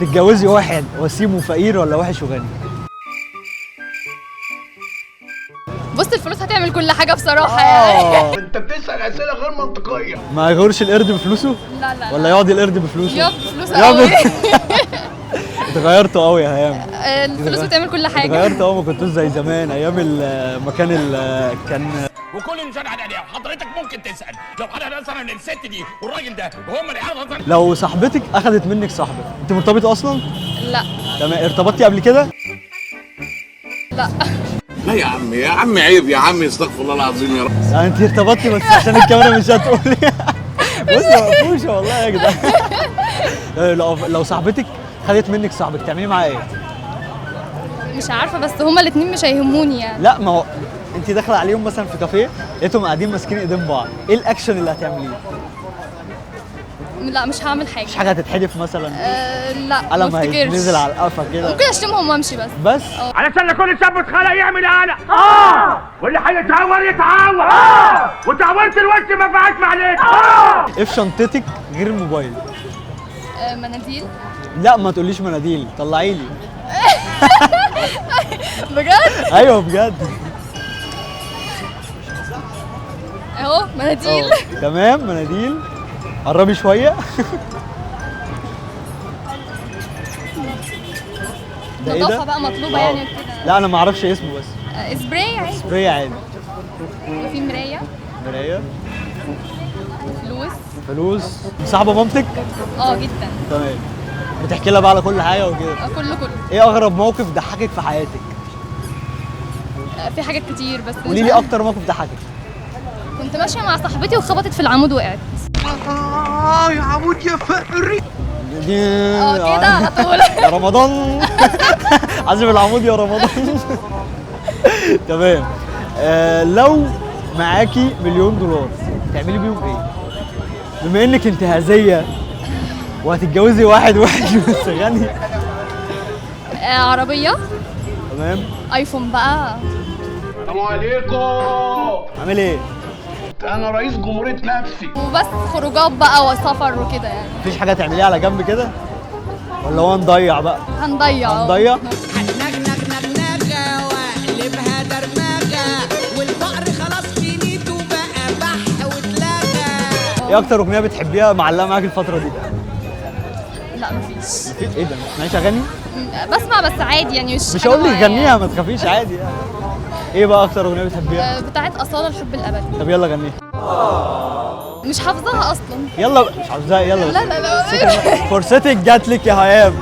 تتجوزي واحد وسيم وفقير ولا وحش وغني؟ بص الفلوس هتعمل كل حاجة بصراحة يعني. انت بتسال اسئلة غير منطقية. ما يغورش القرد بفلوسه؟ لا لا. ولا يقعد القرد بفلوسه؟ يقعد بفلوسه يقعد قوي. اتغيرتوا قوي يا هيام. الفلوس بتعمل كل حاجة. اتغيرتوا قوي، ما كنتوش زي زمان ايام المكان كان. وكل انسان على ايديها، وحضرتك ممكن تسال لو حضرتك مثلا الست دي والراجل ده وهم اللي قاعدين. لو صاحبتك اخذت منك صاحبك، انت مرتبطة اصلا؟ لا. تمام. ارتبطتي قبل كده؟ لا. لا يا عم، يا عم عيب يا عم، استغفر الله العظيم يا رب. يعني انت ارتبطتي بس عشان الكاميرا مش هتقولي. بصي مقفوشه والله يا جدعان. لو صاحبتك خدت منك صاحبك تعملي معاها ايه؟ مش عارفه، بس هما الاثنين مش هيهموني يعني. لا ما هو انت داخله عليهم مثلا في كافيه لقيتهم قاعدين ماسكين ايدين بعض، ايه الاكشن اللي هتعمليه؟ لا مش هعمل حاجة. مش حاجة هتتحدف مثلا؟ لا قلم ما افتكرش. هينزل على القفا كده. ممكن اشتمهم وامشي بس. بس علشان كل شاب اتخلق يعمل قلق. واللي هيتعور يتعور. وتعورت الوش ما فيهاش معلش. ايه في شنطتك غير الموبايل؟ مناديل. لا ما تقوليش مناديل، طلعي لي. بجد؟ ايوه بجد. اهو مناديل. تمام مناديل. قربي شوية. ده ايه نظافة ده؟ بقى مطلوبه يعني كده. لا انا ما اعرفش اسمه بس. سبراي عادي. سبراي عادي. وفي مراية. مراية. فلوس. فلوس. مصاحبه مامتك؟ جدا. تمام. بتحكي لها بقى على كل حاجة وكده؟ كله كله. ايه اغرب موقف ضحكك في حياتك؟ في حاجات كتير بس. قولي لي اكتر موقف ضحكك. كنت ماشية مع صاحبتي وخبطت في العمود وقعت. يا عمود يا فقري. كده على طول. يا رمضان. عازم العمود يا رمضان. تمام. لو معاكي $1,000,000 تعملي بيهم ايه؟ بما انك انتهازيه وهتتجوزي واحد وحش بس غني. عربية. تمام. ايفون بقى. السلام عليكم. عامل ايه؟ انا رئيس جمهورية نفسي. وبس خروجات بقى وسفر وكده يعني. مفيش حاجة تعمليها على جنب كده؟ ولا هو هنضيع بقى؟ هنضيع. هنضيع؟ هنغنغنغنغة واقلبها درمغة، والفقر خلاص فينيتو بقى بح واتلغى. ايه أكتر أغنية بتحبيها معلقة معاك الفترة دي؟ لا مفيش. مفيش؟ ايه ده؟ ما بتسمعيش أغاني؟ بسمع بس عادي يعني، مش هقول لك غنيها ما تخافيش عادي يعني. ايه بقى أكتر أغنية بتحبيها؟ بتاعت أصالة الحب الأبدي. طب يلا غنيها. مش حافظاها أصلا. يلا مش حافظاها؟ يلا. لا لا لا. فرصتك جات لك يا هيام.